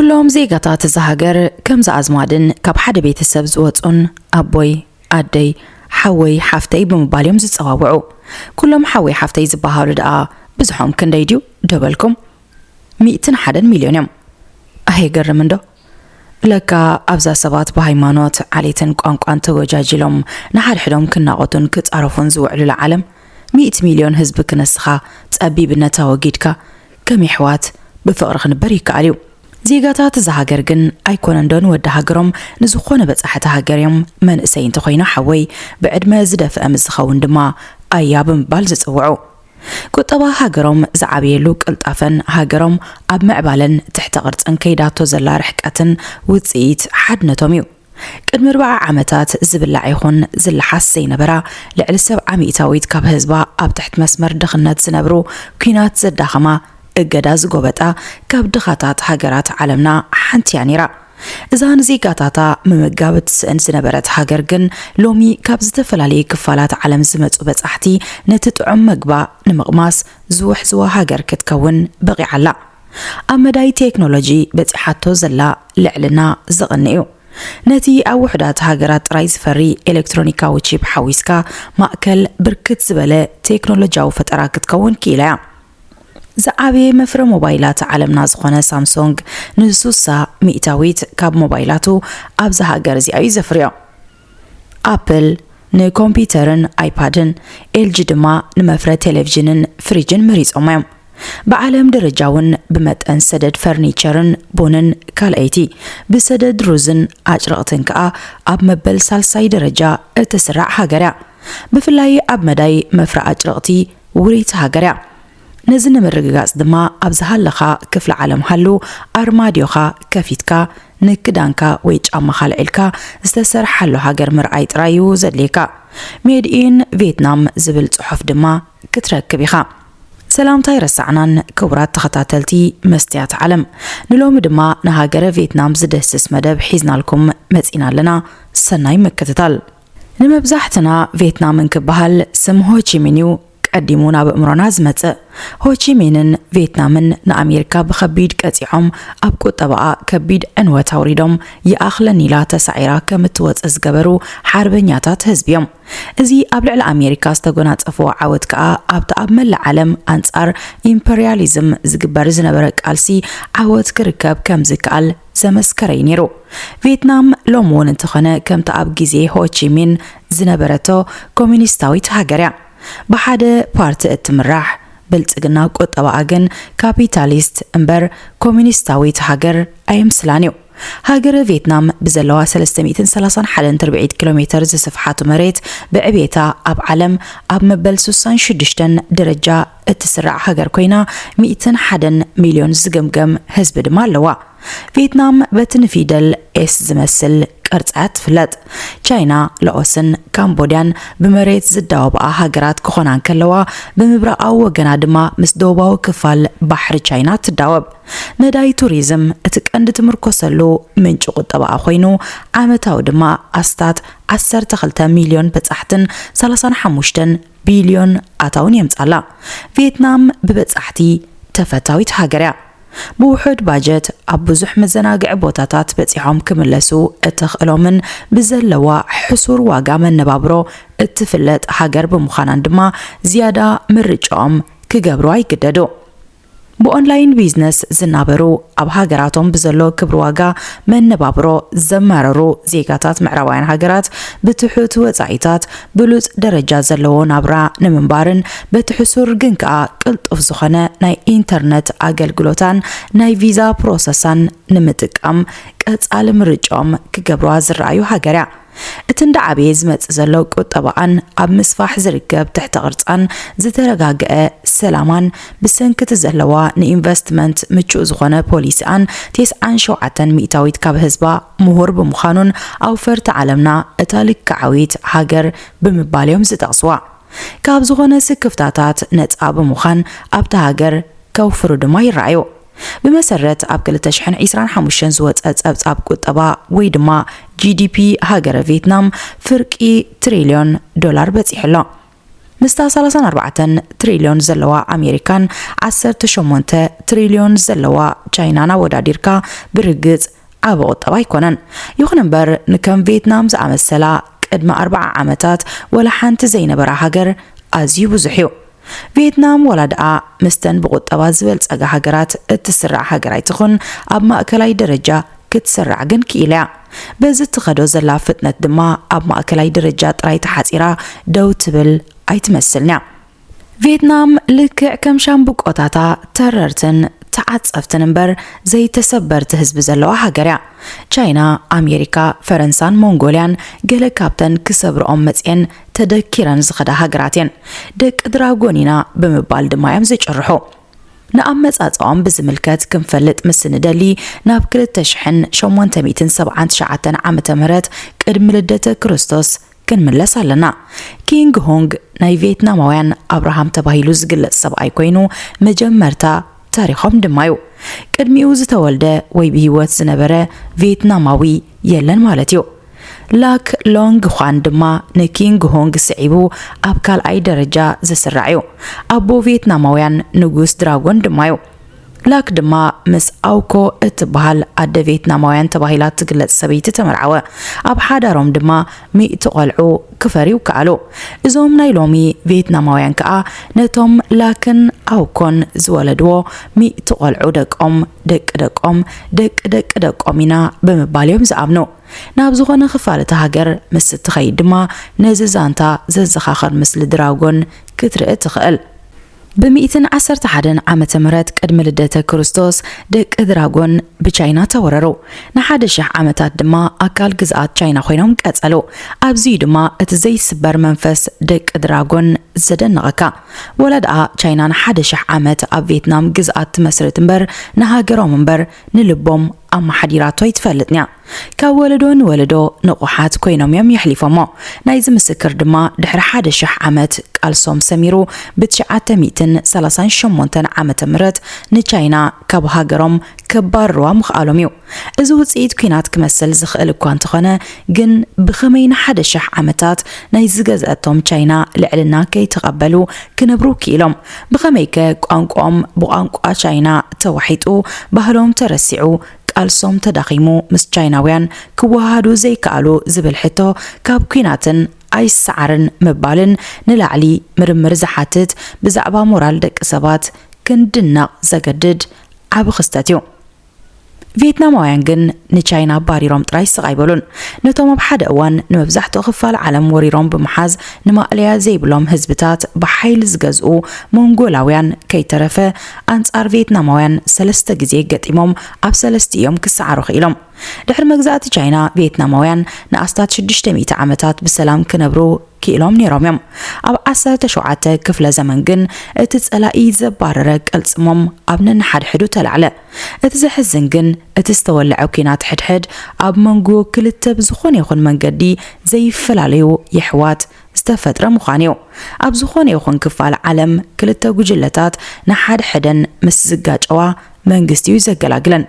ኩሎም ዜጋታት እዛ ሃገር ከምዚ ኣዝማድን ካብ ሓደ ቤተሰብ ዝወጹን ኣቦይ፣ ኣደይ፣ ሓወይ፣ ሓፍተይ ብምባል እዮም ዝጸዋውዑ። ኩሎም ሓወይ ሓፍተይ ዝበሃሉ ደኣ ብዝሖም ክንደይ ድዩ ደበልኩም? ሚእትን ሓደን ሚልዮን እዮም። ኣየገርምን ዶ? ለካ ኣብዛ ሰባት ብሃይማኖት፣ ዓሌትን ቋንቋን ተጎጃጅሎም ንሓድሕዶም ክናቖቱን ክጻረፉን ዝውዕሉላ ዓለም፣ ሚእቲ ሚልዮን ህዝቢ ክነስኻ ጸቢብነት ኣወጊድካ ከም የሕዋት ብፍቕሪ ክንበር ይከኣል እዩ። ዜጋታት እዛ ሃገር ግን ኣይኮነን ዶ ንወዲ ሃገሮም ንዝኾነ በጻሕቲ ሃገር እዮም፣ መንእሰይ እንተኾይኑ ሓወይ፣ ብዕድመ ዝደፍአ ምስ ዝኸውን ድማ ኣያ ብምባል ዝጽውዑ። ቁጠባ ሃገሮም ዝዓበየሉ ቅልጣፈን ሃገሮም ኣብ ምዕባለን ትሕተ ቅርጽን ከይዳቶ ዘላ ርሕቀትን ውጽኢት ሓድነቶም እዩ። ቅድሚ ኣርብዓ ዓመታት ዝብላዕ ይኹን ዝለሓስ ዘይነበራ ልዕሊ ሰብዓ ሚእታዊት ካብ ህዝባ ኣብ ትሕቲ መስመር ድኽነት ዝነብሩ፣ ኲናት ዘዳኸማ፣ እገዳ ዝጎበጣ ካብ ድኻታት ሃገራት ዓለምና ሓንቲ እያ ነይራ። እዛ ንዜጋታታ ምምጋብ እትስእን ዝነበረት ሃገር ግን ሎሚ ካብ ዝተፈላለዩ ክፋላት ዓለም ዝመጹ በጻሕቲ ነቲ ጥዑም መግባ ንምቕማስ ዝውሕዝዋ ሃገር ክትከውን በቒዓ ኣላ። ኣብ መዳይ ቴክኖሎጂ በጺሓቶ ዘላ ልዕልና ዘቕንእ እዩ። ነቲ ኣብ ውሑዳት ሃገራት ጥራይ ዝፈሪ ኤሌክትሮኒካዊ ቺፕ ሓዊስካ ማእከል ብርክት ዝበለ ቴክኖሎጂያዊ ፈጠራ ክትከውን ክኢላ እያ። ዝዓበየ መፍረ ሞባይላት ዓለምና ዝኾነ ሳምሶንግ ንሱሳ ሚእታዊት ካብ ሞባይላቱ ኣብዛ ሃገር እዚኣ እዩ ዘፍርዮ። ኣፕል ንኮምፒውተርን ኣይፓድን፣ ኤልጂ ድማ ንመፍረ ቴሌቪዥንን ፍሪጅን መሪጾማ እዮም። ብዓለም ደረጃ እውን ብመጠን ሰደድ ፈርኒቸርን ቡንን ካልኣይቲ፣ ብሰደድ ሩዝን ኣጭርቕትን ከኣ ኣብ መበል ሳልሳይ ደረጃ እትስራዕ ሃገር እያ። ብፍላይ ኣብ መዳይ መፍረ ኣጭርቕቲ ውርይቲ ሃገር እያ። ነዚ ንምርግጋጽ ድማ ኣብ ዝሃለኻ ክፍለ ዓለም ሃሉ፣ ኣርማድዮኻ ከፊትካ ንክዳንካ ወይ ጫማኻ ኣልዒልካ ዝተሰርሓሉ ሃገር ምርኣይ ጥራይ እዩ ዘድልየካ። ሜድ ኢን ቬትናም ዝብል ጽሑፍ ድማ ክትረክብ ኢኻ። ሰላምታ ኣይረሳዕናን ክቡራት ተኸታተልቲ መስትያት ዓለም። ንሎሚ ድማ ንሃገረ ቬትናም ዝድህስስ መደብ ሒዝናልኩም መጺና ኣለና። ሰናይ ምክትታል። ንመብዛሕትና ቬትናም እንክበሃል ስም ሆቺሚን እዩ ቀዲሙ ናብ ኣእምሮና ዝመጽእ። ሆቺሚንን ቬትናምን ንኣሜሪካ ብኸቢድ ቀጺዖም ኣብ ቁጠባኣ ከቢድ ዕንወት ኣውሪዶም ይኣኽለኒ ኢላ ተሳዒራ ከም እትወጽእ ዝገበሩ ሓርበኛታት ህዝቢ እዮም። እዚ ኣብ ልዕሊ ኣሜሪካ ዝተጎናጸፍዎ ዓወት ከኣ ኣብቲ ኣብ መላእ ዓለም ኣንጻር ኢምፐርያሊዝም ዝግበር ዝነበረ ቃልሲ ዓወት ክርከብ ከም ዝከኣል ዘመስከረ እዩ ነይሩ። ቬትናም ሎሚ እውን እንተኾነ ከምቲ ኣብ ግዜ ሆቺሚን ዝነበረቶ ኮሚኒስታዊት ሃገር እያ። ብሓደ ፓርቲ እትምራሕ ብልጽግና ቁጠባኣ ግን ካፒታሊስት እምበር ኮሚኒስታዊት ሃገር ኣይምስላን እዩ። ሃገረ ቬትናም ብዘለዋ ሰለስተ ሚእትን ሰላሳን ሓደን ትርብዒት ኪሎ ሜተር ዝስፍሓቱ መሬት ብዕቤታ ኣብ ዓለም ኣብ መበል ስሳን ሽዱሽተን ደረጃ እትስራዕ ሃገር ኮይና፣ ሚእትን ሓደን ሚልዮን ዝግምገም ህዝቢ ድማ ኣለዋ። ቬትናም በቲ ንፊደል ኤስ ዝመስል ቅርጻ ትፍለጥ። ቻይና፣ ላኦስን ካምቦድያን ብመሬት ዝዳወብኣ ሃገራት ክኾና እንከለዋ፣ ብምብራቓዊ ወገና ድማ ምስ ደቡባዊ ክፋል ባሕሪ ቻይና ትዳወብ። መዳይ ቱሪዝም እቲ ቀንዲ ትምርኮሰሉ ምንጪ ቁጠባኣ ኮይኑ፣ ዓመታዊ ድማ ኣስታት ዓሰርተ ክልተ ሚልዮን በጻሕትን ሰላሳን ሓሙሽተን ቢልዮን ኣታውን የምጻላ። ቬትናም ብበጻሕቲ ተፈታዊት ሃገር እያ። ብውሑድ ባጀት ኣብ ብዙሕ መዘናግዒ ቦታታት በጺሖም ክምለሱ እተኽእሎምን ብዘለዋ ሕሱር ዋጋ መነባብሮ እትፍለጥ ሃገር ብምዃናን ድማ ዝያዳ ምርጫኦም ክገብሩ ኣይግደዱ። ብኦንላይን ቢዝነስ ዝናበሩ፣ ኣብ ሃገራቶም ብዘሎ ክብሪ ዋጋ መነባብሮ ዘማረሩ ዜጋታት ምዕራባውያን ሃገራት ብትሑት ወጻኢታት ብሉጽ ደረጃ ዘለዎ ናብራ ንምንባርን በቲ ሕሱር ግን ከኣ ቅልጡፍ ዝኾነ ናይ ኢንተርነት ኣገልግሎታን ናይ ቪዛ ፕሮሰሳን ንምጥቃም ቀጻሊ ምርጫኦም ክገብርዋ ዝረኣዩ ሃገር እያ። እቲ እንዳዓበየ ዝመጽእ ዘሎ ቁጠባኣን ኣብ ምስፋሕ ዝርከብ ትሕተ ቅርጻን ዝተረጋገአ ሰላማን ብሰንኪ እቲ ዘለዋ ንኢንቨስትመንት ምቹእ ዝኾነ ፖሊሲኣን ተስዓን ሸውዓተን ሚእታዊት ካብ ህዝባ ምሁር ብምዃኑን ኣውፈርቲ ዓለምና እታ ልክዓዊት ሃገር ብምባል እዮም ዝጠቕስዋ። ካብ ዝኾነ ስክፍታታት ነጻ ብምዃን ኣብታ ሃገር ከውፍሩ ድማ ይረኣዩ። ብመሰረት ኣብ ክልተ ሽሕን ዕስራን ሓሙሽተን ዝወጸ ጸብጻብ ቁጠባ ወይ ድማ ጂ ዲ ፒ ሃገረ ቬትናም ፍርቂ ትሪልዮን ዶላር በጺሑ ኣሎ። ምስታ ሰላሳን ኣርባዕተን ትሪልዮን ዘለዋ ኣሜሪካን ዓሰርተ ሸሞንተ ትሪልዮን ዘለዋ ቻይናን ኣወዳዲርካ ብርግጽ ዓቢ ቁጠባ ኣይኮነን። ይኹን እምበር፣ ንከም ቪየትናም ዝኣመሰላ ቅድሚ ኣርብዓ ዓመታት ወላ ሓንቲ ዘይነበራ ሃገር ኣዝዩ ብዙሕ እዩ። ቪየትናም ዋላ ደኣ ምስተን ብቁጠባ ዝበልጸጋ ሃገራት እትስራዕ ሃገር ኣይትኹን፣ ኣብ ማእከላይ ደረጃ ክትስራዕ ግን ክኢላ እያ። በዚ ትኸዶ ዘላ ፍጥነት ድማ ኣብ ማእከላይ ደረጃ ጥራይ ተሓጺራ ደው ትብል ኣይትመስልን እያ። ቪየትናም ልክዕ ከም ሻምብቆታታ ተረርትን ተዓጸፍትን እምበር ዘይተሰበርቲ ህዝቢ ዘለዋ ሃገር እያ። ቻይና፣ ኣሜሪካ፣ ፈረንሳን ሞንጎልያን ገለ ካብተን ክሰብርኦም መጽየን ተደኪረን ዝኸዳ ሃገራት እየን። ደቂ ድራጎን ኢና ብምባል ድማ እዮም ዝጭርሑ። ንኣመጻጽኦም ብዝምልከት ክንፈልጥ ምስ ንደሊ፣ ናብ ክልተ ሽሕን ሸሞንተ ሚእትን ሰብዓን ትሽዓተን ዓመተ ምህረት ቅድሚ ልደተ ክርስቶስ ክንምለስ ኣለና። ኪንግ ሆንግ ናይ ቪየትናማውያን ኣብርሃም ተባሂሉ ዝግለጽ ሰብኣይ ኮይኑ፣ መጀመርታ ታሪኾም ድማ እዩ። ቅድሚኡ ዝተወልደ ወይ ብህይወት ዝነበረ ቪየትናማዊ የለን ማለት እዩ። ላክ ሎንግ ዃን ድማ ንኪንግ ሆንግ ስዒቡ ኣብ ካልኣይ ደረጃ ዝስራዕ እዩ። ኣቦ ቪየትናማውያን ንጉስ ድራጎን ድማ እዩ። ላክ ድማ ምስ ኣውኮ እትበሃል ኣደ ቪየትናማውያን ተባሂላ እትግለጽ ሰበይቲ ተመርዓወ። ኣብ ሓዳሮም ድማ ሚእቲ ቆልዑ ክፈርዩ ከኣሉ። እዞም ናይ ሎሚ ቪየትናማውያን ከኣ ነቶም ላክን ኣውኮን ዝወለድዎ ሚእቲ ቆልዑ ደቆም፣ ደቂ ደቆም፣ ደቂ ደቂ ደቆም ኢና ብምባል እዮም ዝኣምኑ። ናብ ዝኾነ ክፋል እታ ሃገር ምስ እትኸይድ ድማ ነዚ ዛንታ ዘዘኻኽር ምስሊ ድራጎን ክትርኢ ትኽእል። ብሚእትን ዓሰርተ ሓደን ዓመተ ምህረት ቅድሚ ልደተ ክርስቶስ ደቂ ድራጎን ብቻይና ተወረሩ። ንሓደ ሽሕ ዓመታት ድማ ኣካል ግዝኣት ቻይና ኮይኖም ቀጸሉ። ኣብዚ ድማ እቲ ዘይስበር መንፈስ ደቂ ድራጎን ዘደንቐካ። ወላ ደኣ ቻይና ንሓደ ሽሕ ዓመት ኣብ ቪየትናም ግዝኣት ትመስርት እምበር ንሃገሮም እምበር ንልቦም ኣመሓዲራቶ ኣይትፈልጥን እያ። ካብ ወለዶ ንወለዶ ንቑሓት ኮይኖም እዮም የሕሊፎሞ። ናይዚ ምስክር ድማ ድሕሪ ሓደ ሽሕ ዓመት ቃልሶም ሰሚሩ ብትሽዓተ ሚእትን ሰላሳን ሸሞንተን ዓመተ ምህረት ንቻይና ካብ ሃገሮም ከባርርዋ ምኽኣሎም እዩ። እዚ ውጽኢት ኲናት ክመስል ዝኽእል እኳ እንተኾነ፣ ግን ብኸመይ ንሓደ ሽሕ ዓመታት ናይ ዝገዝአቶም ቻይና ልዕልና ከይተቐበሉ ክነብሩ ክኢሎም? ብኸመይከ ቋንቋኦም ብቋንቋ ቻይና ተዋሒጡ፣ ባህሎም ተረሲዑ፣ ቃልሶም ተዳኺሙ፣ ምስ ቻይናውያን ክወሃሃዱ ዘይከኣሉ ዝብል ሕቶ ካብ ኲናትን ኣይሰዓርን ምባልን ንላዕሊ ምርምር ዝሓትት፣ ብዛዕባ ሞራል ደቂ ሰባት ክንድነቕ ዘገድድ ዓቢ ክስተት እዩ። ቪየትናማውያን ግን ንቻይና ባሪሮም ጥራይ ስቕ ኣይበሉን። ነቶም ኣብ ሓደ እዋን ንመብዛሕትኡ ክፋል ዓለም ወሪሮም ብምሓዝ ንማእለያ ዘይብሎም ህዝብታት ብሓይሊ ዝገዝኡ ሞንጎላውያን ከይተረፈ ኣንጻር ቪየትናማውያን ሰለስተ ግዜ ገጢሞም ኣብ ሰለስቲኦም ክሰዓሩ ክኢሎም። ድሕሪ መግዛእቲ ቻይና ቪየትናማውያን ንኣስታት ሽዱሽተ ሚእቲ ዓመታት ብሰላም ክነብሩ ክኢሎም ነይሮም እዮም። ኣብ ዓሰርተ ሸውዓተ ክፍለ ዘመን ግን እቲ ጸላኢ ዘባረረ ቅልጽሞም ኣብ ነንሓድሕዱ ተላዕለ። እቲ ዘሕዝን ግን እቲ ዝተወልዐ ኲናት ሕድሕድ ኣብ መንጎ ክልተ ብዝኾነ ይኹን መንገዲ ዘይፈላለዩ የሕዋት ዝተፈጥረ ምዃኑ እዩ። ኣብ ዝኾነ ይኹን ክፋል ዓለም ክልተ ጉጅለታት ንሓድሕደን ምስ ዝጋጨዋ መንግስቲ እዩ ዘገላግለን።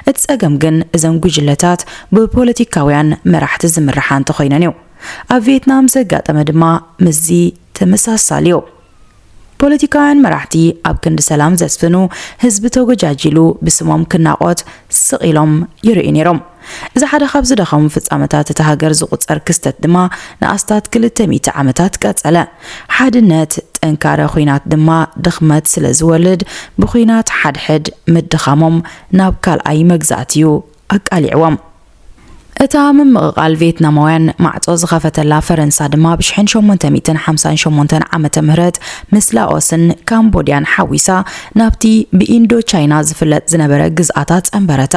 እቲ ጸገም ግን እዘን ጉጅለታት ብፖለቲካውያን መራሕቲ ዝምርሓ እንተኾይነን እዩ። ኣብ ቪየትናም ዘጋጠመ ድማ ምስዚ ተመሳሳሊ እዩ። ፖለቲካውያን መራሕቲ ኣብ ክንዲ ሰላም ዘስፍኑ፣ ህዝቢ ተጎጃጂሉ ብስሞም ክናቖት ስቕ ኢሎም ይርእዩ ነይሮም። እዚ ሓደ ካብ ዝደኸሙ ፍጻመታት እታ ሃገር ዝቑጸር ክስተት ድማ ንኣስታት ክልተ ሚእቲ ዓመታት ቀጸለ። ሓድነት፣ ጥንካረ ኲናት ድማ ድኽመት ስለ ዝወልድ፣ ብኲናት ሓድሕድ ምድኻሞም ናብ ካልኣይ መግዛእቲ እዩ ኣቃሊዕዎም። እታ ምምቕቓል ቪየትናማውያን ማዕጾ ዝኸፈተላ ፈረንሳ ድማ ብሽሕን ሸሞንተ ሚእትን ሓምሳን ሸሞንተን ዓመተ ምህረት ምስ ላኦስን ካምቦድያን ሓዊሳ ናብቲ ብኢንዶ ቻይና ዝፍለጥ ዝነበረ ግዝኣታ ጸንበረታ።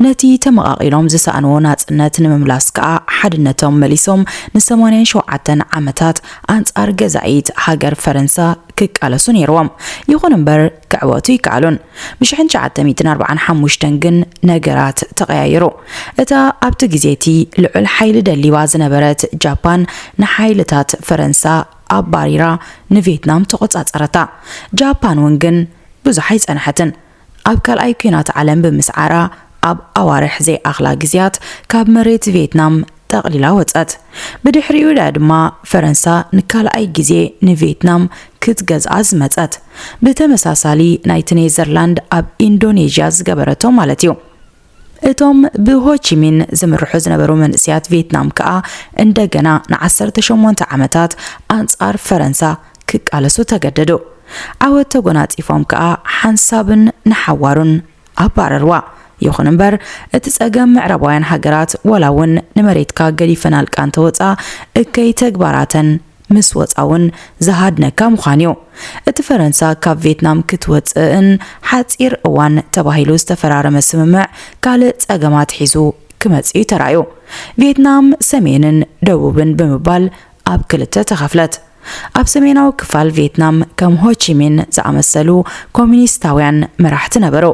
ነቲ ተመቓቒሎም ዝሰኣንዎ ናጽነት ንምምላስ ከኣ ሓድነቶም መሊሶም ንሰማንያን ሸውዓተን ዓመታት ኣንጻር ገዛኢት ሃገር ፈረንሳ ክቃለሱ ነይርዎም። ይኹን እምበር ክዕወቱ ይከኣሉን። ብሽሕን ትሽዓተ ሚእትን ኣርባዓን ሓሙሽተን ግን ነገራት ተቐያይሩ። እታ ኣብቲ ግዜ እቲ ልዑል ሓይሊ ደሊባ ዝነበረት ጃፓን ንሓይልታት ፈረንሳ ኣባሪራ ንቪየትናም ተቖጻጸረታ። ጃፓን እውን ግን ብዙሕ ኣይጸንሐትን። ኣብ ካልኣይ ኲናት ዓለም ብምስዓራ ኣብ ኣዋርሕ ዘይኣኽላ ግዜያት ካብ መሬት ቪየትናም ጠቕሊላ ወጸት። ብድሕሪኡ ድኣ ድማ ፈረንሳ ንካልኣይ ግዜ ንቪየትናም ክትገዝኣ ዝመጸት። ብተመሳሳሊ ናይቲ ኔዘርላንድ ኣብ ኢንዶኔዥያ ዝገበረቶ ማለት እዩ። እቶም ብሆቺሚን ዝምርሑ ዝነበሩ መንእሰያት ቪየትናም ከኣ እንደገና ንዓሰርተ ሸሞንተ ዓመታት ኣንጻር ፈረንሳ ክቃለሱ ተገደዱ። ዓወት ተጎናጺፎም ከኣ ሓንሳብን ንሓዋሩን ኣባረርዋ። ይኹን እምበር፣ እቲ ጸገም ምዕራባውያን ሃገራት ዋላ እውን ንመሬትካ ገዲፈናልካ እንተወጻ፣ እከይ ተግባራተን ምስ ወጻ እውን ዝሃድነካ ምዃን እዩ። እቲ ፈረንሳ ካብ ቪየትናም ክትወጽእን ሓጺር እዋን ተባሂሉ ዝተፈራረመ ስምምዕ ካልእ ጸገማት ሒዙ ክመጽእ እዩ ተራእዩ። ቪየትናም ሰሜንን ደቡብን ብምባል ኣብ ክልተ ተኸፍለት። ኣብ ሰሜናዊ ክፋል ቪየትናም ከም ሆቺሚን ዝኣመሰሉ ኮሚኒስታውያን መራሕቲ ነበሩ።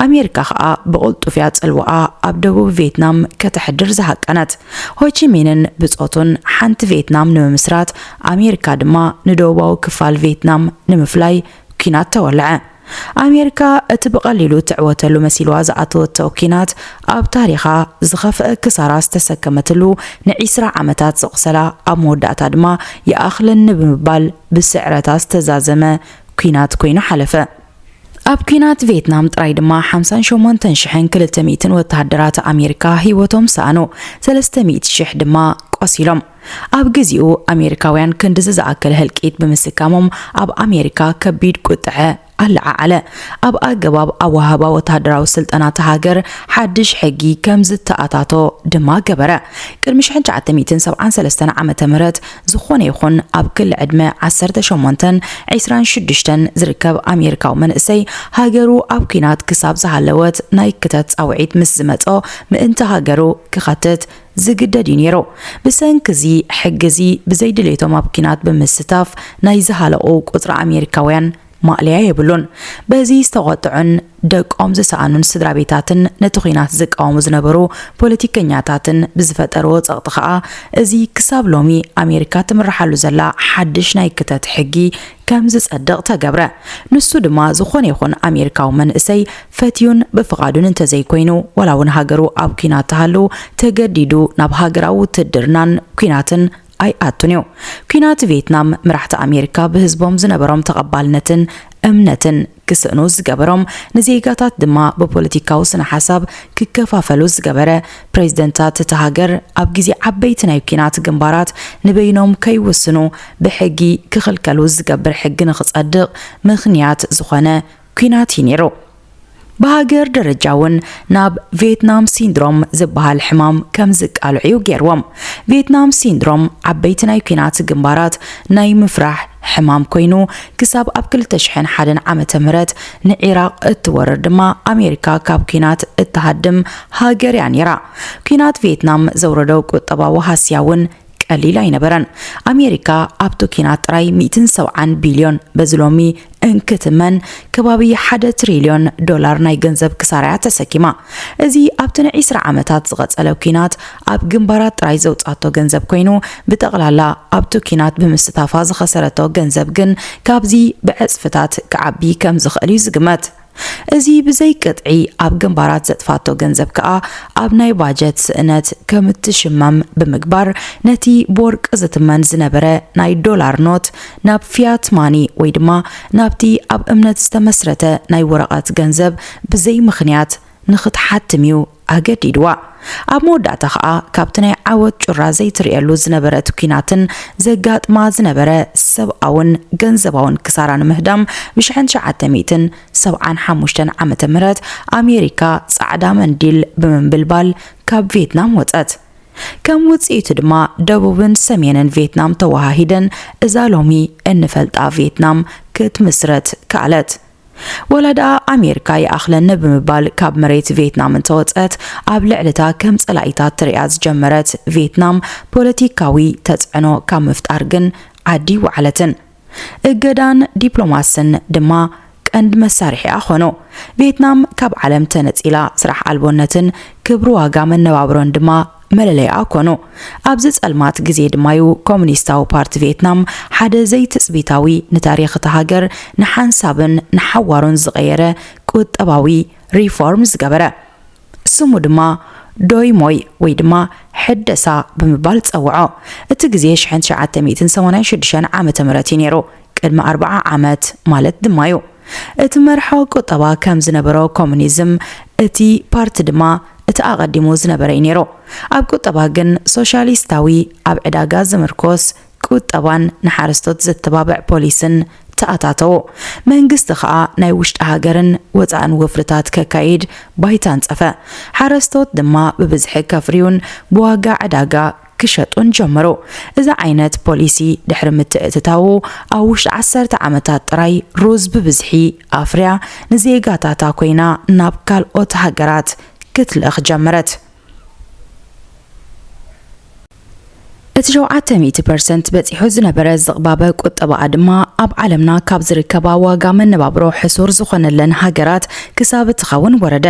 ኣሜሪካ ኸኣ ብቕልጡፍ እያ ጽልዋኣ ኣብ ደቡብ ቪየትናም ከተሕድር ዝሃቀነት። ሆቺሚንን ብጾቱን ሓንቲ ቪየትናም ንምምስራት፣ ኣሜሪካ ድማ ንደቡባዊ ክፋል ቪየትናም ንምፍላይ ኲናት ተወልዐ። ኣሜሪካ እቲ ብቐሊሉ ትዕወተሉ መሲልዋ ዝኣተወቶ ኲናት፣ ኣብ ታሪኻ ዝኸፍአ ክሳራ ዝተሰከመትሉ፣ ንዒስራ ዓመታት ዘቑሰላ፣ ኣብ መወዳእታ ድማ ይኣኽለኒ ብምባል ብስዕረታ ዝተዛዘመ ኲናት ኮይኑ ሓለፈ። ኣብ ኲናት ቪየትናም ጥራይ ድማ ሓምሳን ሸሞንተን ሽሕን ክልተ ሚእትን ወተሃደራት ኣሜሪካ ህይወቶም ሰኣኑ፣ ሰለስተ ሚእቲ ሽሕ ድማ ቆሲሎም። ኣብ ግዜኡ ኣሜሪካውያን ክንድዚ ዝኣክል ህልቂት ብምስካሞም ኣብ ኣሜሪካ ከቢድ ቁጥዐ ኣለዓዓለ። ኣብ ኣገባብ ኣወሃህባ ወተሃደራዊ ስልጠና እታ ሃገር ሓድሽ ሕጊ ከም ዝተኣታቶ ድማ ገበረ። ቅድሚ ሽሕን ትሽዓተ ሚእትን ሰብዓን ሰለስተን ዓመተ ምህረት ዝኾነ ይኹን ኣብ ክሊ ዕድመ ዓሰርተ ሸሞንተን ዒስራን ሽዱሽተን ዝርከብ ኣሜሪካዊ መንእሰይ ሃገሩ ኣብ ኲናት ክሳብ ዝሃለወት ናይ ክተት ጻውዒት ምስ ዝመጾ ምእንቲ ሃገሩ ክኸትት ዝግደድ እዩ ነይሩ። ብሰንኪ እዚ ሕጊ እዚ ብዘይ ድሌቶም ኣብ ኲናት ብምስታፍ ናይ ዝሃለቑ ቁጽሪ ኣሜሪካውያን ማእለያ የብሉን። በዚ ዝተቖጥዑን ደቆም ዝሰኣኑን ስድራ ቤታትን ነቲ ኲናት ዝቃወሙ ዝነበሩ ፖለቲከኛታትን ብዝፈጠርዎ ጸቕጢ ከኣ እዚ ክሳብ ሎሚ ኣሜሪካ ትምርሓሉ ዘላ ሓድሽ ናይ ክተት ሕጊ ከም ዝጸድቕ ተገብረ። ንሱ ድማ ዝኾነ ይኹን ኣሜሪካዊ መንእሰይ ፈትዩን ብፍቓዱን እንተዘይኮይኑ፣ ዋላ እውን ሃገሩ ኣብ ኲናት ትሃሉ፣ ተገዲዱ ናብ ሃገራዊ ውትድርናን ኲናትን ኣይኣቱን እዩ። ኲናት ቪየትናም መራሕቲ ኣሜሪካ ብህዝቦም ዝነበሮም ተቐባልነትን እምነትን ክስእኑ ዝገበሮም፣ ንዜጋታት ድማ ብፖለቲካዊ ስነ ሓሳብ ክከፋፈሉ ዝገበረ፣ ፕሬዝደንታት እታ ሃገር ኣብ ግዜ ዓበይቲ ናይ ኲናት ግንባራት ንበይኖም ከይውስኑ ብሕጊ ክኽልከሉ ዝገብር ሕጊ ንኽጸድቕ ምኽንያት ዝኾነ ኲናት እዩ ነይሩ። ብሃገር ደረጃ እውን ናብ ቪየትናም ሲንድሮም ዝበሃል ሕማም ከም ዝቃልዑ እዩ ገይርዎም። ቪየትናም ሲንድሮም ዓበይቲ ናይ ኲናት ግንባራት ናይ ምፍራሕ ሕማም ኮይኑ፣ ክሳብ ኣብ ክልተ ሽሕን ሓደን ዓመተ ምህረት ንዒራቕ እትወርር ድማ ኣሜሪካ ካብ ኲናት እትሃድም ሃገር እያ ነይራ። ኲናት ቪየትናም ዘውረዶ ቁጠባዊ ሃስያ እውን ቀሊል ኣይነበረን። ኣሜሪካ ኣብቲ ኲናት ጥራይ ሚእትን ሰብዓን ቢልዮን፣ በዚ ሎሚ እንክትመን ከባቢ ሓደ ትሪልዮን ዶላር ናይ ገንዘብ ክሳራ እያ ተሰኪማ። እዚ ኣብቲ ንዒስራ ዓመታት ዝቐጸለ ኲናት ኣብ ግንባራት ጥራይ ዘውጻቶ ገንዘብ ኮይኑ፣ ብጠቕላላ ኣብቲ ኲናት ብምስታፋ ዝኸሰረቶ ገንዘብ ግን ካብዚ ብዕጽፍታት ክዓቢ ከም ዝኽእል እዩ ዝግመት። እዚ ብዘይ ቅጥዒ ኣብ ግንባራት ዘጥፋቶ ገንዘብ ከኣ ኣብ ናይ ባጀት ስእነት ከም እትሽመም ብምግባር፣ ነቲ ብወርቂ ዝትመን ዝነበረ ናይ ዶላር ኖት ናብ ፊያት ማኒ ወይ ድማ ናብቲ ኣብ እምነት ዝተመስረተ ናይ ወረቐት ገንዘብ ብዘይ ምኽንያት ንኽትሓትም እዩ ኣገዲድዋ። ኣብ መወዳእታ ኸኣ ካብቲ ናይ ዓወት ጩራ ዘይትርእየሉ ዝነበረት ኲናትን ዘጋጥማ ዝነበረ ሰብኣውን ገንዘባውን ክሳራ ንምህዳም ብሽሕን ትሽዓተ ሚእትን ሰብዓን ሓሙሽተን ዓመተ ምህረት ኣሜሪካ ጻዕዳ መንዲል ብምንብልባል ካብ ቪየትናም ወጸት። ከም ውጽኢቱ ድማ ደቡብን ሰሜንን ቪየትናም ተወሃሂደን እዛ ሎሚ እንፈልጣ ቪየትናም ክትምስረት ከኣለት። ወላ ደኣ ኣሜሪካ ይኣኽለኒ ብምባል ካብ መሬት ቪየትናም እንተወጸት፣ ኣብ ልዕሊታ ከም ጸላኢታት ትርእያ ዝጀመረት ቪየትናም ፖለቲካዊ ተጽዕኖ ካብ ምፍጣር ግን ዓዲ ወዓለትን። እገዳን ዲፕሎማስን ድማ ቀንዲ መሳርሒኣ ኾኑ። ቪየትናም ካብ ዓለም ተነጺላ፣ ስራሕ ኣልቦነትን ክብሪ ዋጋ መነባብሮን ድማ መለለይኣ ኮኑ። ኣብዚ ጸልማት ግዜ ድማዩ ኮሙኒስታዊ ፓርቲ ቪየትናም ሓደ ዘይትጽቢታዊ፣ ንታሪኽ እታ ሃገር ንሓንሳብን ንሓዋሩን ዝቐየረ ቁጠባዊ ሪፎርም ዝገበረ። ስሙ ድማ ዶይሞይ ወይ ድማ ሕደሳ ብምባል ጸውዖ። እቲ ግዜ ሽሕን ትሽዓተ ሚእትን ሰማንያን ሽዱሽተን ዓመተ ምህረት እዩ ነይሩ፣ ቅድሚ ኣርብዓ ዓመት ማለት ድማ እዩ። እቲ መርሖ ቁጠባ ከም ዝነበሮ ኮሙኒዝም፣ እቲ ፓርቲ ድማ እቲ ኣቐዲሙ ዝነበረ እዩ ነይሩ። ኣብ ቁጠባ ግን ሶሻሊስታዊ፣ ኣብ ዕዳጋ ዝምርኮስ ቁጠባን ንሓረስቶት ዘተባብዕ ፖሊስን ተኣታተዉ። መንግስቲ ኸኣ ናይ ውሽጢ ሃገርን ወጻእን ወፍርታት ከካይድ ባይታ ኣንጸፈ። ሓረስቶት ድማ ብብዝሒ ከፍርዩን ብዋጋ ዕዳጋ ክሸጡን ጀመሩ። እዚ ዓይነት ፖሊሲ ድሕሪ ምትእትታዉ ኣብ ውሽጢ ዓሰርተ ዓመታት ጥራይ ሩዝ ብብዝሒ ኣፍርያ ንዜጋታታ ኮይና ናብ ካልኦት ሃገራት ክትልእኽ ጀመረት። እቲ ሸውዓተ ሚእቲ ፐርሰንት በጺሑ ዝነበረ ዝቕባበ ቁጠባኣ ድማ ኣብ ዓለምና ካብ ዝርከባ ዋጋ መነባብሮ ሕሱር ዝኾነለን ሃገራት ክሳብ እትኸውን ወረደ።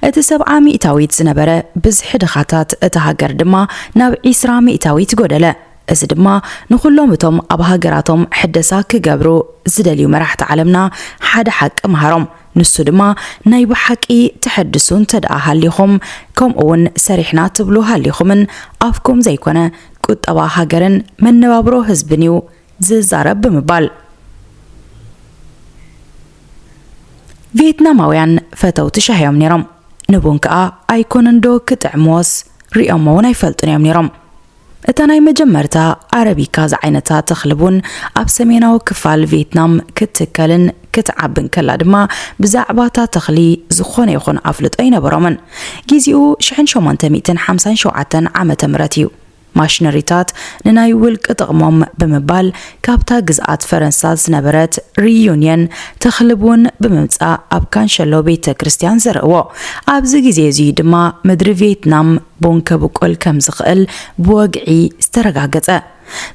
እቲ ሰብዓ ሚእታዊት ዝነበረ ብዝሒ ድኻታት እታ ሃገር ድማ ናብ ዒስራ ሚእታዊት ጎደለ። እዚ ድማ ንኹሎም እቶም ኣብ ሃገራቶም ሕደሳ ክገብሩ ዝደልዩ መራሕቲ ዓለምና ሓደ ሓቂ መሃሮም። ንሱ ድማ ናይ ብሓቂ ትሕድሱ እንተ ደኣ ሃሊኹም፣ ከምኡ እውን ሰሪሕና ትብሉ ሃሊኹምን ኣፍኩም ዘይኮነ ቁጠባ ሃገርን መነባብሮ ህዝብን እዩ ዝዛረብ ብምባል። ቪየትናማውያን ፈተውቲ ሻሂ እዮም ነይሮም። ንቡን ከኣ ኣይኮነን ዶ ክጥዕምዎስ ሪኦሞ እውን ኣይፈልጡን እዮም ነይሮም። እታ ናይ መጀመርታ ኣረቢካ ዝዓይነታ ተኽሊ ቡን ኣብ ሰሜናዊ ክፋል ቪየትናም ክትትከልን ክትዓብን ከላ ድማ ብዛዕባ እታ ተኽሊ ዝኾነ ይኹን ኣፍልጦ ኣይነበሮምን። ግዜኡ ሽሕን ሸሞንተ ሚእትን ሓምሳን ሸውዓተን ዓመተ ምህረት እዩ። ማሽነሪታት ንናይ ውልቂ ጥቕሞም ብምባል ካብታ ግዝኣት ፈረንሳ ዝነበረት ሪዩንየን ተኽሊ ቡን ብምምጻእ ኣብ ካንሸሎ ቤተ ክርስቲያን ዘርእዎ። ኣብዚ ግዜ እዚ ድማ ምድሪ ቪየትናም ቡን ከብቁል ከም ዝኽእል ብወግዒ ዝተረጋገጸ።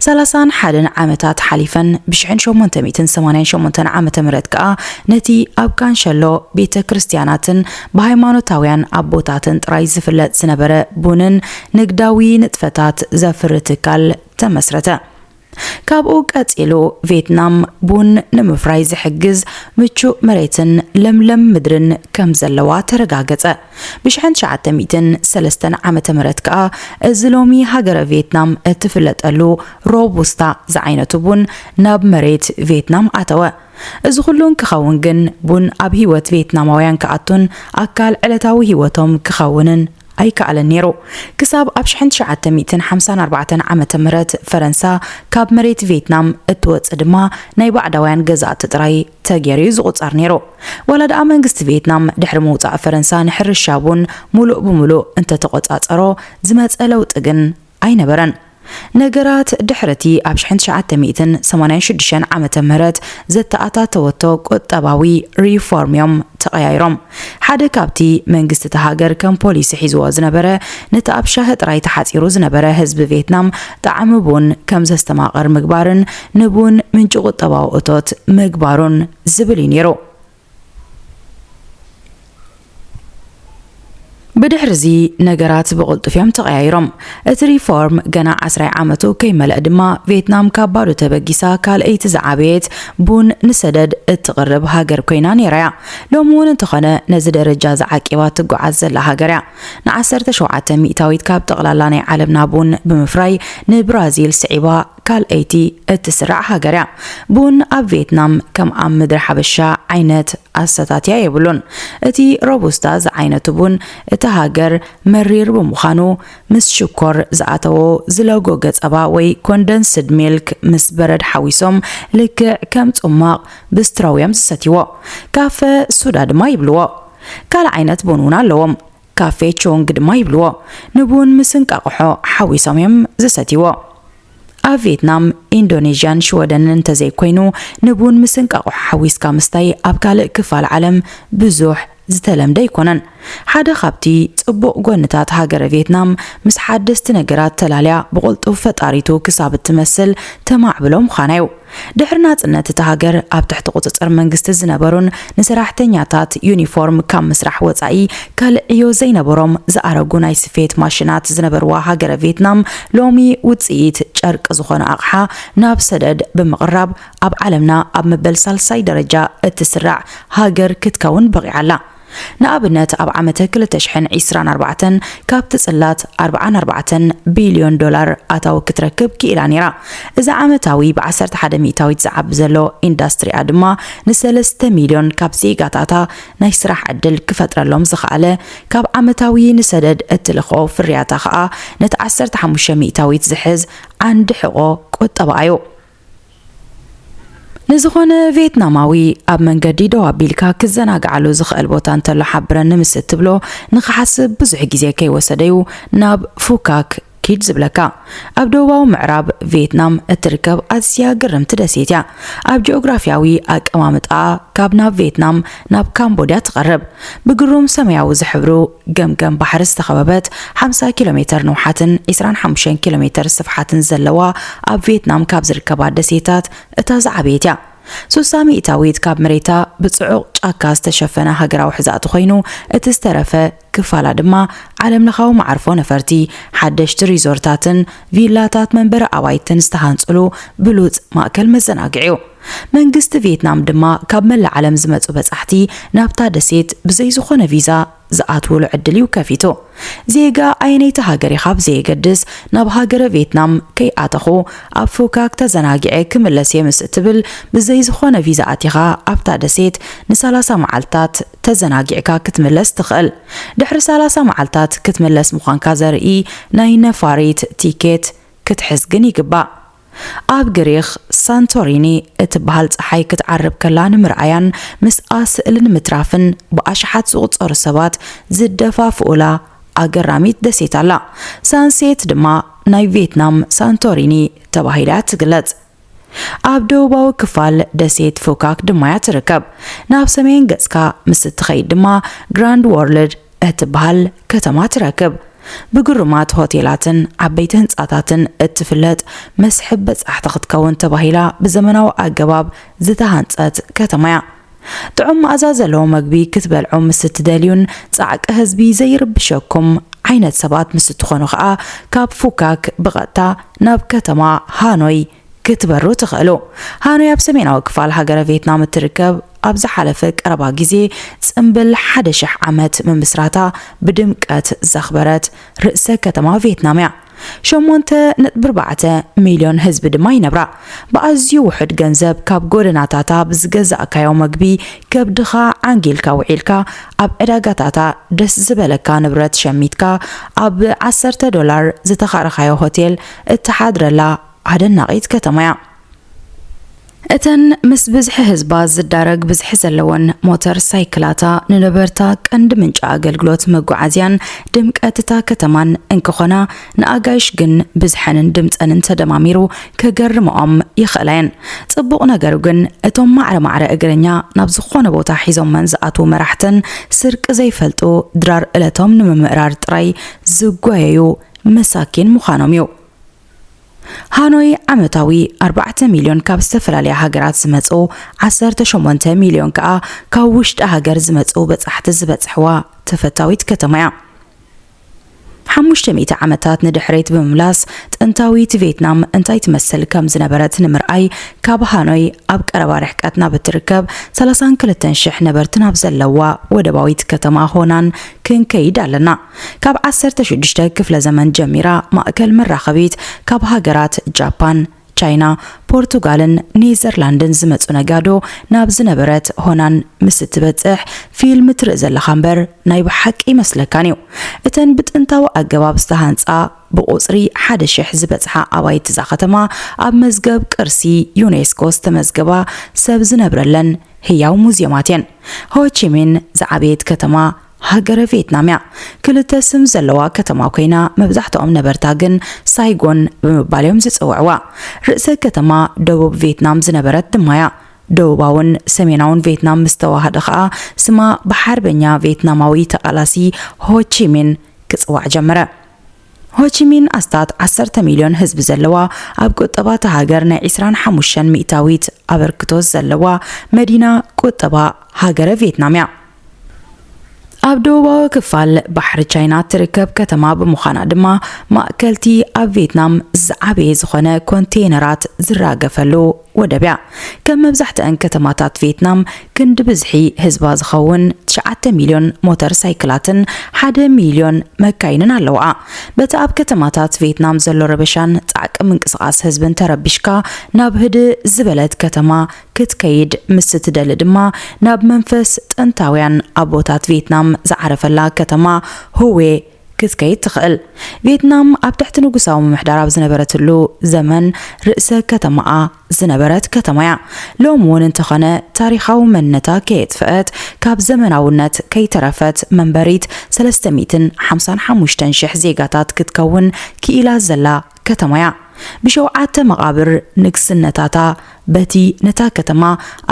ሰላሳን ሓደን ዓመታት ሓሊፈን፣ ብሽሕን ሸሞንተ ሚእትን ሰማንያን ሸሞንተን ዓመተ ምህረት ከኣ ነቲ ኣብ ካንሸሎ ቤተ ክርስቲያናትን ብሃይማኖታውያን ኣቦታትን ጥራይ ዝፍለጥ ዝነበረ ቡንን ንግዳዊ ንጥፈታት ዘፍሪ ትካል ተመስረተ። ካብኡ ቀጺሉ ቪየትናም ቡን ንምፍራይ ዝሕግዝ ምቹእ መሬትን ለምለም ምድርን ከም ዘለዋ ተረጋገጸ። ብሽሕን ትሽዓተ ሚእትን ሰለስተን ዓመተ ምህረት ከኣ እዚ ሎሚ ሃገረ ቪየትናም እትፍለጠሉ ሮቡስታ ዝዓይነቱ ቡን ናብ መሬት ቪየትናም ኣተወ። እዚ ኩሉ እንክኸውን ግን ቡን ኣብ ህይወት ቪየትናማውያን ክኣቱን ኣካል ዕለታዊ ህይወቶም ክኸውንን ኣይከኣለን ነይሩ። ክሳብ ኣብ ሽሕን ትሽዓተ ሚእትን ሓምሳን ኣርባዕተን ዓመተ ምህረት ፈረንሳ ካብ መሬት ቪየትናም እትወጽእ ድማ ናይ ባዕዳውያን ገዛእቲ ጥራይ ተገይሩ እዩ ዝቑጸር ነይሩ። ዋላ ደኣ መንግስቲ ቪየትናም ድሕሪ ምውጻእ ፈረንሳ ንሕርሻ ቡን ሙሉእ ብሙሉእ እንተተቖጻጸሮ ዝመጸ ለውጢ ግን ኣይነበረን። ነገራት ድሕሪ እቲ ኣብ ሽሕን ትሽዓተ ሚእትን ሰማንያን ሽዱሽተን ዓመተ ምህረት ዘተኣታተወቶ ቁጠባዊ ሪፎርም እዮም ተቐያይሮም። ሓደ ካብቲ መንግስቲ እታ ሃገር ከም ፖሊሲ ሒዝዎ ዝነበረ፣ ነቲ ኣብ ሻሂ ጥራይ ተሓጺሩ ዝነበረ ህዝቢ ቪየትናም ጣዕሚ ቡን ከም ዘስተማቕር ምግባርን ንቡን ምንጪ ቁጠባዊ እቶት ምግባሩን ዝብል እዩ ነይሩ። ብድሕርዚ ነገራት ብቕልጡፍ እዮም ተቐያይሮም። እቲ ሪፎርም ገና ዓስራይ ዓመቱ ከይመልአ ድማ ቪየትናም ካብ ባዶ ተበጊሳ ካልኣይቲ ዝዓበየት ቡን ንሰደድ እትቕርብ ሃገር ኮይና ነይራ እያ። ሎሚ እውን እንተኾነ ነዚ ደረጃ ዝዓቂባ ትጓዓዝ ዘላ ሃገር እያ። ንዓሰርተ ሸውዓተ ሚእታዊት ካብ ጠቕላላ ናይ ዓለምና ቡን ብምፍራይ ንብራዚል ስዒባ ካልኣይቲ እትስራዕ ሃገር እያ። ቡን ኣብ ቪየትናም ከም ኣብ ምድሪ ሓበሻ ዓይነት ኣሰታትያ የብሉን። እቲ ሮቡስታ ዝዓይነቱ ቡን እታ ሃገር መሪር ብምዃኑ፣ ምስ ሽኮር ዝኣተዎ ዝለጎገ ጸባ ወይ ኮንደንስድ ሚልክ ምስ በረድ ሓዊሶም ልክዕ ከም ጽሟቕ ብስትሮው እዮም ዝሰትይዎ። ካፈ ሱዳ ድማ ይብልዎ። ካልእ ዓይነት ቡን እውን ኣለዎም። ካፌ ቾንግ ድማ ይብልዎ። ንቡን ምስ እንቃቕሖ ሓዊሶም እዮም ዝሰትይዎ። ኣብ ቪየትናም፣ ኢንዶኔዥያን ሽወደንን እንተዘይኮይኑ፣ ንቡን ምስ እንቃቑሖ ሓዊስካ ምስታይ ኣብ ካልእ ክፋል ዓለም ብዙሕ ዝተለምደ ኣይኮነን። ሓደ ካብቲ ጽቡቕ ጎንታት ሃገረ ቪየትናም፣ ምስ ሓደስቲ ነገራት ተላልያ ብቕልጡፍ ፈጣሪቱ ክሳብ እትመስል ተማዕብሎ ምዃና እዩ። ድሕሪ ናጽነት እታ ሃገር ኣብ ትሕቲ ቁጽጽር መንግስቲ ዝነበሩን ንሰራሕተኛታት ዩኒፎርም ካብ ምስራሕ ወጻኢ ካልእ ዕዮ ዘይነበሮም ዝኣረጉ ናይ ስፌት ማሽናት ዝነበርዋ ሃገረ ቪየትናም ሎሚ ውጽኢት ጨርቂ ዝኾነ ኣቕሓ ናብ ሰደድ ብምቕራብ ኣብ ዓለምና ኣብ መበል ሳልሳይ ደረጃ እትስራዕ ሃገር ክትከውን በቒዓ ኣላ። ንኣብነት ኣብ ዓመተ ክልተ ሽሕን ዕስራን ኣርባዕተን ካብቲ ጽላት ኣርብዓን ኣርባዕተን ቢልዮን ዶላር ኣታዊ ክትረክብ ክኢላ ነይራ። እዚ ዓመታዊ ብ ዓሰርተ ሓደ ሚእታዊት ዝዓቢ ዘሎ ኢንዳስትሪኣ ድማ ንሰለስተ ሚልዮን ካብ ዜጋታታ ናይ ስራሕ ዕድል ክፈጥረሎም ዝኸኣለ፣ ካብ ዓመታዊ ንሰደድ እትልኽኦ ፍርያታ ከኣ ነቲ ዓሰርተ ሓሙሽተ ሚእታዊት ዝሕዝ ዓንዲ ሕቖ ቁጠባኣ እዩ። ንዝኾነ ቬትናማዊ ኣብ መንገዲ ደው ኣቢልካ ክዘናግዓሉ ዝኽእል ቦታ እንተሎ ሓብረኒ ምስ እትብሎ፣ ንኽሓስብ ብዙሕ ግዜ ከይወሰደዩ ናብ ፉካክ ኪድ ዝብለካ። ኣብ ደቡባዊ ምዕራብ ቬትናም እትርከብ ኣዝያ ግርምቲ ደሴት እያ። ኣብ ጂኦግራፊያዊ ኣቀማምጣኣ ካብ ናብ ቬትናም ናብ ካምቦድያ ትቐርብ። ብግሩም ሰማያዊ ዝሕብሩ ገምገም ባሕሪ ዝተኸበበት፣ ሓምሳ ኪሎ ሜተር ንውሓትን ዕስራን ሓሙሽተን ኪሎ ሜተር ስፍሓትን ዘለዋ፣ ኣብ ቬትናም ካብ ዝርከባ ደሴታት እታ ዝዓበየት እያ። ሱሳ ሚእታዊት ካብ መሬታ ብጽዑቕ ጫካ ዝተሸፈነ ሃገራዊ ሕዛእቲ ኮይኑ፣ እቲ ዝተረፈ ክፋላ ድማ ዓለምለኻዊ መዓርፎ ነፈርቲ፣ ሓደሽቲ ሪዞርታትን ቪላታት መንበሪ ኣባይትን ዝተሃንጽሉ ብሉጽ ማእከል መዘናግዒ እዩ። መንግስቲ ቪየትናም ድማ ካብ መላእ ዓለም ዝመጹ በጻሕቲ ናብታ ደሴት ብዘይ ዝኾነ ቪዛ ዝኣትውሉ ዕድል እዩ ከፊቱ። ዜጋ ኣየነይቲ ሃገር ኢኻ ብዘየገድስ፣ ናብ ሃገረ ቪየትናም ከይኣተኹ ኣብ ፉካክ ተዘናጊዐ ክምለስ እየ ምስ እትብል፣ ብዘይ ዝኾነ ቪዛ ኣቲኻ ኣብታ ደሴት ንሰላሳ መዓልታት ተዘናጊዕካ ክትምለስ ትኽእል። ድሕሪ ሰላሳ መዓልታት ክትምለስ ምዃንካ ዘርኢ ናይ ነፋሪት ቲኬት ክትሕዝ ግን ይግባእ። ኣብ ግሪኽ ሳንቶሪኒ እትበሃል ጸሓይ ክትዓርብ ከላ ንምርኣያን ምስኣ ስእሊ ንምትራፍን ብኣሽሓት ዝቑጸሩ ሰባት ዝደፋፍኡላ ኣገራሚት ደሴት ኣላ። ሳንሴት ድማ ናይ ቪየትናም ሳንቶሪኒ ተባሂላ እያ ትግለጽ። ኣብ ደቡባዊ ክፋል ደሴት ፉካክ ድማ እያ ትርከብ። ናብ ሰሜን ገጽካ ምስ እትኸይድ ድማ ግራንድ ዎርልድ እትበሃል ከተማ ትረክብ። ብግሩማት ሆቴላትን ዓበይቲ ህንጻታትን እትፍለጥ መስሕብ በጻሕቲ ክትከውን ተባሂላ ብዘመናዊ ኣገባብ ዝተሃንጸት ከተማ እያ። ጥዑም መኣዛ ዘለዎ መግቢ ክትበልዑ ምስ እትደልዩን ጻዕቂ ህዝቢ ዘይርብሸኩም ዓይነት ሰባት ምስ እትኾኑ ኸኣ፣ ካብ ፉካክ ብቐጥታ ናብ ከተማ ሃኖይ ክትበሩ ትኽእሉ። ሃኖይ ኣብ ሰሜናዊ ክፋል ሃገረ ቪየትናም እትርከብ፣ ኣብ ዝሓለፈ ቀረባ ግዜ ጽምብል ሓደ ሽሕ ዓመት ምምስራታ ብድምቀት ዘኽበረት ርእሰ ከተማ ቪየትናም እያ። ሸሞንተ ነጥቢ ኣርባዕተ ሚልዮን ህዝቢ ድማ ይነብራ። ብኣዝዩ ውሑድ ገንዘብ ካብ ጎደናታታ ብዝገዛእካዮ መግቢ ከብድኻ ዓንጊልካ ውዒልካ፣ ኣብ ዕዳጋታታ ደስ ዝበለካ ንብረት ሸሚትካ፣ ኣብ ዓሰርተ ዶላር ዝተኻረኻዮ ሆቴል እትሓድረላ ኣደናቒት ከተማ እያ። እተን ምስ ብዝሒ ህዝባ ዝዳረግ ብዝሒ ዘለወን ሞተር ሳይክላታ ንነበርታ ቀንዲ ምንጪ ኣገልግሎት መጓዓዝያን ድምቀት እታ ከተማን እንክኾና፣ ንኣጋይሽ ግን ብዝሐንን ድምፀንን ተደማሚሩ ከገርምኦም ይኽእላ እየን። ጽቡቕ ነገሩ ግን እቶም ማዕረ ማዕረ እግረኛ ናብ ዝኾነ ቦታ ሒዞመን ዝኣትዉ መራሕተን ስርቂ ዘይፈልጡ ድራር ዕለቶም ንምምእራር ጥራይ ዝጓየዩ መሳኪን ምዃኖም እዩ። ሃኖይ ዓመታዊ ኣርባዕተ ሚልዮን ካብ ዝተፈላለያ ሃገራት ዝመጹ፣ ዓሰርተ ሸሞንተ ሚልዮን ከኣ ካብ ውሽጢ ሃገር ዝመጹ በጻሕቲ ዝበጽሕዋ ተፈታዊት ከተማ እያ። ሓሙሽተ ሚእቲ ዓመታት ንድሕሪት ብምምላስ፣ ጥንታዊት ቬትናም እንታይ ትመስል ከም ዝነበረት ንምርኣይ፣ ካብ ሃኖይ ኣብ ቀረባ ርሕቀት ናብ እትርከብ ሰላሳን ክልተን ሽሕ ነበርቲ ናብ ዘለዋ ወደባዊት ከተማ ሆናን ክንከይድ ኣለና። ካብ ዓሰርተ ሽዱሽተ ክፍለ ዘመን ጀሚራ ማእከል መራኸቢት ካብ ሃገራት ጃፓን፣ ቻይና፣ ፖርቱጋልን ኔዘርላንድን ዝመጹ ነጋዶ ናብ ዝነበረት ሆናን ምስ እትበጽሕ ፊልም ትርኢ ዘለኻ እምበር ናይ ብሓቂ ይመስለካን እዩ። እተን ብጥንታዊ ኣገባብ ዝተሃንጻ ብቑጽሪ ሓደ ሽሕ ዝበጽሓ ኣባይቲ እዛ ከተማ ኣብ መዝገብ ቅርሲ ዩኔስኮ ዝተመዝገባ ሰብ ዝነብረለን ህያው ሙዝየማት እየን። ሆቺሚን ዝዓበየት ከተማ ሃገረ ቬትናም እያ። ክልተ ስም ዘለዋ ከተማ ኮይና፣ መብዛሕትኦም ነበርታ ግን ሳይጎን ብምባል እዮም ዝጽውዕዋ። ርእሰ ከተማ ደቡብ ቬትናም ዝነበረት ድማ እያ። ደቡባውን ሰሜናውን ቬትናም ምስ ተዋሃደ ኸኣ፣ ስማ ብሓርበኛ ቬትናማዊ ተቓላሲ ሆቺሚን ክጽዋዕ ጀመረ። ሆቺሚን ኣስታት ዓሰርተ ሚልዮን ህዝቢ ዘለዋ፣ ኣብ ቁጠባ እታ ሃገር ናይ ዕስራን ሓሙሽተን ሚእታዊት ኣበርክቶ ዘለዋ መዲና ቁጠባ ሃገረ ቬትናም እያ። ኣብ ደቡባዊ ክፋል ባሕሪ ቻይና እትርከብ ከተማ ብምዃና ድማ፣ ማእከልቲ ኣብ ቬትናም ዝዓበየ ዝኾነ ኮንቴይነራት ዝራገፈሉ ወደብ እያ። ከም መብዛሕትአን ከተማታት ቬትናም፣ ክንዲ ብዝሒ ህዝባ ዝኸውን ትሽዓተ ሚልዮን ሞተር ሳይክላትን ሓደ ሚልዮን መካይንን ኣለዋ። በቲ ኣብ ከተማታት ቬትናም ዘሎ ረበሻን ጻዕቂ ምንቅስቓስ ህዝብን ተረቢሽካ፣ ናብ ህድእ ዝበለት ከተማ ክትከይድ ምስ እትደሊ ድማ፣ ናብ መንፈስ ጥንታውያን ኣቦታት ቬትናም ዝዓረፈላ ከተማ ሁዌ ክትከይድ ትኽእል። ቬትናም ኣብ ትሕቲ ንጉሳዊ ምምሕዳር ኣብ ዝነበረትሉ ዘመን፣ ርእሰ ከተማኣ ዝነበረት ከተማ እያ። ሎሚ እውን እንተኾነ፣ ታሪኻዊ መንነታ ከየጥፍአት፣ ካብ ዘመናውነት ከይተረፈት መንበሪት ሰለስተ ሚእትን ሓምሳን ሓሙሽተን ሽሕ ዜጋታት ክትከውን ክኢላ ዘላ ከተማ እያ። ብሸውዓተ መቓብር ንግስነታታ፣ በቲ ነታ ከተማ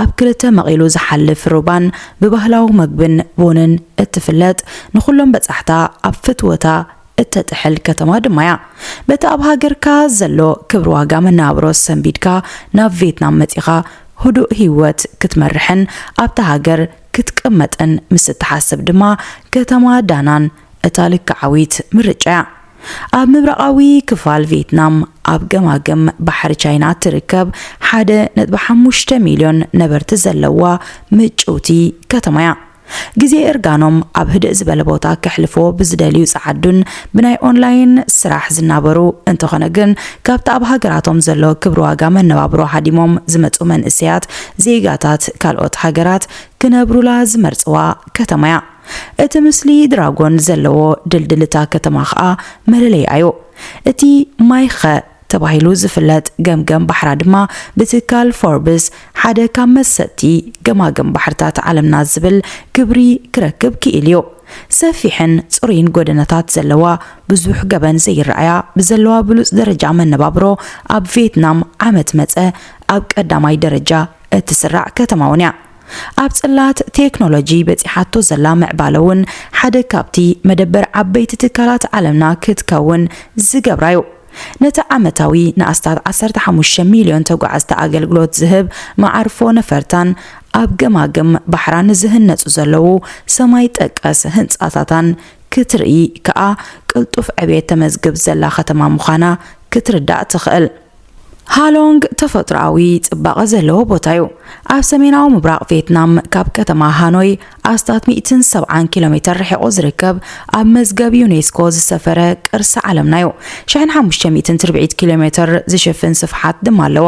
ኣብ ክልተ መቒሉ ዝሓልፍ ሩባን ብባህላዊ መግብን ቡንን እትፍለጥ፣ ንኹሎም በጻሕታ ኣብ ፍትወታ እተጥሕል ከተማ ድማ እያ። በቲ ኣብ ሃገርካ ዘሎ ክብሪ ዋጋ መነባብሮ ሰንቢድካ ናብ ቬትናም መጺኻ፣ ህዱእ ህይወት ክትመርሕን ኣብታ ሃገር ክትቅመጥን ምስ እትሓስብ ድማ፣ ከተማ ዳናን እታ ልክዓዊት ምርጫ እያ። ኣብ ምብራቓዊ ክፋል ቬትናም፣ ኣብ ገማግም ባሕሪ ቻይና እትርከብ ሓደ ነጥቢ ሓሙሽተ ሚልዮን ነበርቲ ዘለዋ ምጭውቲ ከተማ እያ። ግዜ እርጋኖም ኣብ ህድእ ዝበለ ቦታ ከሕልፍዎ ብዝደልዩ ጸዓዱን ብናይ ኦንላይን ስራሕ ዝናበሩ እንተኾነ ግን፣ ካብቲ ኣብ ሃገራቶም ዘሎ ክብሪ ዋጋ መነባብሮ ሃዲሞም ዝመጹ መንእሰያት ዜጋታት ካልኦት ሃገራት ክነብሩላ ዝመርጽዋ ከተማ እያ። እቲ ምስሊ ድራጎን ዘለዎ ድልድል እታ ከተማ ኸኣ መለለይኣ እዩ። እቲ ማይኸ ተባሂሉ ዝፍለጥ ገምገም ባሕራ ድማ ብትካል ፎርብስ ሓደ ካብ መሰጥቲ ገማግም ባሕርታት ዓለምና ዝብል ክብሪ ክረክብ ክኢሉ እዩ። ሰፊሕን ጽሩይን ጎደናታት ዘለዋ፣ ብዙሕ ገበን ዘይረኣያ ብዘለዋ ብሉጽ ደረጃ መነባብሮ፣ ኣብ ቬትናም ዓመት መጸ ኣብ ቀዳማይ ደረጃ እትስራዕ ከተማ እውን እያ። ኣብ ጽላት ቴክኖሎጂ በጺሓቶ ዘላ ምዕባለ እውን ሓደ ካብቲ መደበር ዓበይቲ ትካላት ዓለምና ክትከውን ዝገብራ እዩ። ነቲ ዓመታዊ ንኣስታት ዓሰርተ ሓሙሽተ ሚልዮን ተጓዓዝቲ ኣገልግሎት ዝህብ መዓርፎ ነፈርታን ኣብ ገማግም ባሕራን ዝህነጹ ዘለዉ ሰማይ ጠቀስ ህንጻታታን ክትርኢ ከኣ ቅልጡፍ ዕብየት ተመዝግብ ዘላ ከተማ ምዃና ክትርዳእ ትኽእል። ሃሎንግ ተፈጥሮኣዊ ጽባቐ ዘለዎ ቦታ እዩ። ኣብ ሰሜናዊ ምብራቕ ቬትናም፣ ካብ ከተማ ሃኖይ ኣስታት ሚእትን ሰብዓን ኪሎ ሜተር ርሒቑ ዝርከብ፣ ኣብ መዝገብ ዩኔስኮ ዝሰፈረ ቅርሲ ዓለምና እዩ። ሽሕን ሓሙሽተ ሚእትን ትርብዒት ኪሎ ሜተር ዝሽፍን ስፍሓት ድማ ኣለዎ።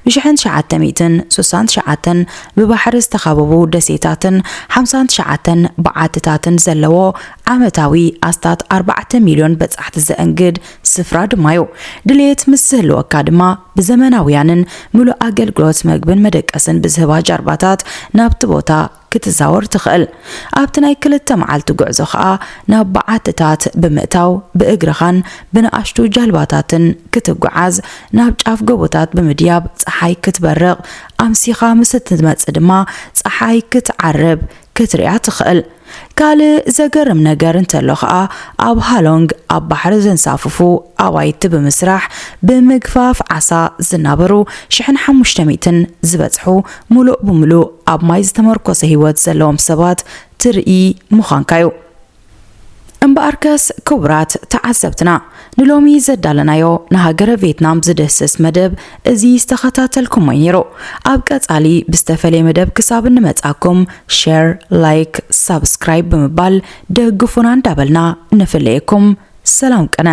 ብሽሕን ትሽዓተ ሚእትን ስሳን ትሽዓተን ብባሕሪ ዝተኸበቡ ደሴታትን ሓምሳን ትሽዓተን በዓትታትን ዘለዎ፣ ዓመታዊ ኣስታት ኣርባዕተ ሚልዮን በጻሕቲ ዘእንግድ ስፍራ ድማ እዩ። ድሌት ምስ ዝህልወካ ድማ፣ ብዘመናውያንን ምሉእ ኣገልግሎት መግብን መደቀስን ብዝህባ ጃልባታት ናብቲ ቦታ ክትዛወር ትኽእል። ኣብቲ ናይ ክልተ መዓልቲ ጉዕዞ ኸኣ፣ ናብ በዓትታት ብምእታው፣ ብእግርኻን ብንኣሽቱ ጃልባታትን ክትጓዓዝ፣ ናብ ጫፍ ጎቦታት ብምድያብ ጸሓይ ክትበርቕ፣ ኣምሲኻ ምስ እትመጽእ ድማ ጸሓይ ክትዓርብ ክትሪኣ ትኽእል። ካልእ ዘገርም ነገር እንተሎ ኸኣ፣ ኣብ ሃሎንግ ኣብ ባሕሪ ዘንሳፍፉ ኣባይቲ ብምስራሕ፣ ብምግፋፍ ዓሳ ዝናበሩ ሽሕን ሓሙሽተ ሚእትን ዝበጽሑ፣ ምሉእ ብምሉእ ኣብ ማይ ዝተመርኮሰ ህይወት ዘለዎም ሰባት ትርኢ ምዃንካ እዩ። እምበኣርከስ፣ ክቡራት ተዓዘብትና፣ ንሎሚ ዘዳለናዮ ንሃገረ ቬትናም ዝድህስስ መደብ እዚ ዝተኸታተልኩሞ እዩ ነይሩ። ኣብ ቀጻሊ ብዝተፈለየ መደብ ክሳብ እንመጻኩም፣ ሸር፣ ላይክ፣ ሳብስክራይብ ብምባል ደግፉና እንዳበልና ንፍለየኩም። ሰላም ቅነ።